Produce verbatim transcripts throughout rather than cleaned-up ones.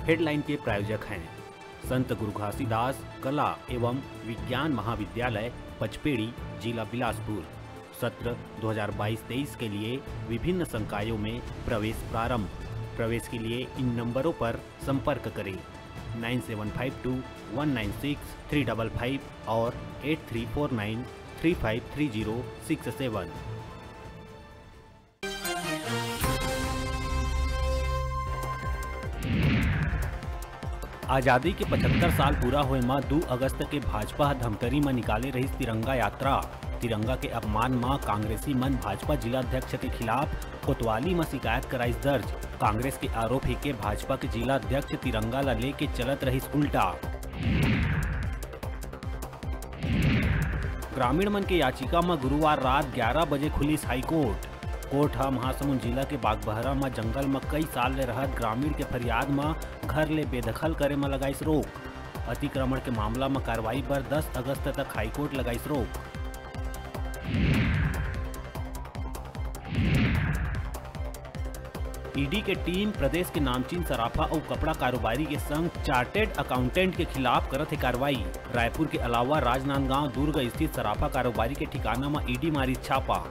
Headline के प्रायोजक हैं संत गुरु घासीदास कला एवं विज्ञान महाविद्यालय पचपेड़ी, जिला बिलासपुर। सत्र दो हज़ार बाईस तेईस के लिए विभिन्न संकायों में प्रवेश प्रारंभ। प्रवेश के लिए इन नंबरों पर संपर्क करें, nine seven five two one nine six three double five और eight three four nine three five three zero six seven. आजादी के पचहत्तर साल पूरा होए म दू अगस्त के भाजपा ह धमतरी म निकाले रहिस तिरंगा यात्रा। तिरंगा के अपमान म कांग्रेसी मन भाजपा जिला अध्यक्ष के खिलाफ कोतवाली म शिकायत कराइस दर्ज। कांग्रेस के आरोप हे के भाजपा के जिला अध्यक्ष तिरंगा ल लेके चलत रहिस उल्टा। ग्रामीण मन के याचिका म गुरुवार रात ग्यारह बजे खुलिस हाईकोर्ट। कोर्ट ह महासमुंद जिला के बागबहरा म जंगल म कई साल ले रहत ग्रामीण के फरियाद म घर ले बेदखल करे म लगाइस रोक। अतिक्रमण के मामला म कार्रवाई बर दस अगस्त तक हाईकोर्ट लगाइस रोक। ईडी के टीम प्रदेश के नामचीन सराफा अउ कपड़ा कारोबारी के संग चार्टेड अकाउंटेंट के खिलाफ करत हे कार्रवाई। रायपुर के अलावा राजनांदगांव, दुर्ग स्थित सराफा कारोबारी के ठिकाना म ईडी मारिस छापा।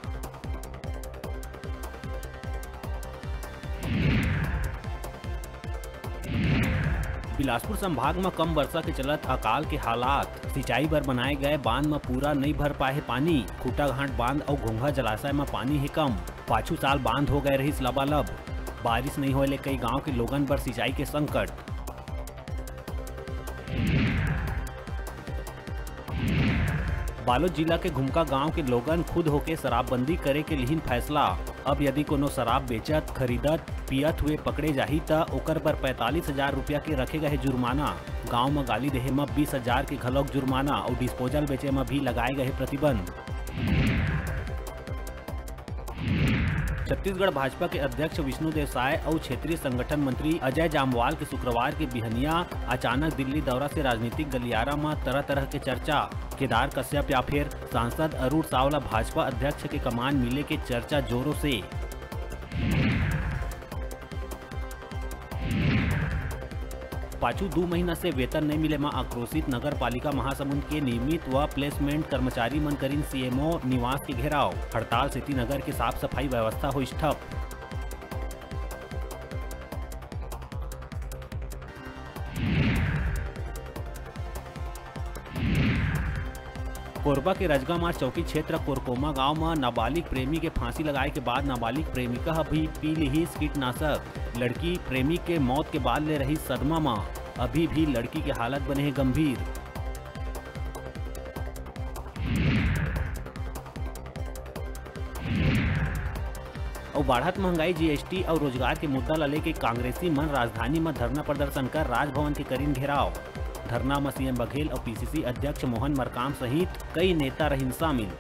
बिलासपुर संभाग म कम वर्षा के चलत अकाल के हालात। सिंचाई बर बनाए गए बांध म पूरा नइ भर पाए हे पानी। खूंटाघाट बांध अउ घोंघा जलाशय म पानी हे कम। पाछू साल बांध हो गए रहिस लबालब। बारिश नइ होए ले कई गांव के लोगन बर सिंचाई के संकट। बालोद जिला के घुमका गांव के लोगन खुद होके शराबबंदी करे के लिहिन फैसला। अब यदि कोनो शराब बेचत, खरीदत, पियत हुए पकड़े जाही, त ओकर बर पैंतालीस हजार रुपया के रखे गए जुर्माना। गांव म गाली देहे म बीस हजार के घलौक जुर्माना अउ डिस्पोजल बेचे म भी लगाए गए प्रतिबंध। छत्तीसगढ़ भाजपा के अध्यक्ष विष्णुदेव साय अउ क्षेत्रीय संगठन मंत्री अजय जामवाल के शुक्रवार के बिहनिया अचानक दिल्ली दौरा से राजनीतिक गलियारा म तरह-तरह के चर्चा। केदार कश्यप या फिर सांसद अरुण साव ला भाजपा अध्यक्ष के कमान मिले के चर्चा जोरों से। पाछू दू महीना से वेतन नइ मिले म आक्रोशित नगर पालिका महासमुंद के नियमित व प्लेसमेंट कर्मचारी मन करिन सीएमओ निवास के घेराव। हड़ताल सेती नगर के साफ सफाई व्यवस्था होइस ठप। कोरबा के रजगामार चौकी क्षेत्र कोरकोमा गांव म नाबालिग प्रेमी के फांसी लगाए के बाद नाबालिग प्रेमिका ह भी पी लिहिस कीटनाशक। लड़की प्रेमी के मौत के बाद ले रहिस सदमा म। अभी भी लड़की के हालत बने हे गंभीर। अउ बाढ़त महंगाई, जीएसटी अउ रोजगार के मुद्दा ल लेके कांग्रेसी मन राजधानी म धरना प्रदर्शन कर राजभवन के करिन घेराव। धरना म सीएम बघेल अउ पीसीसी अध्यक्ष मोहन मरकाम सहित कई नेता रहिन शामिल।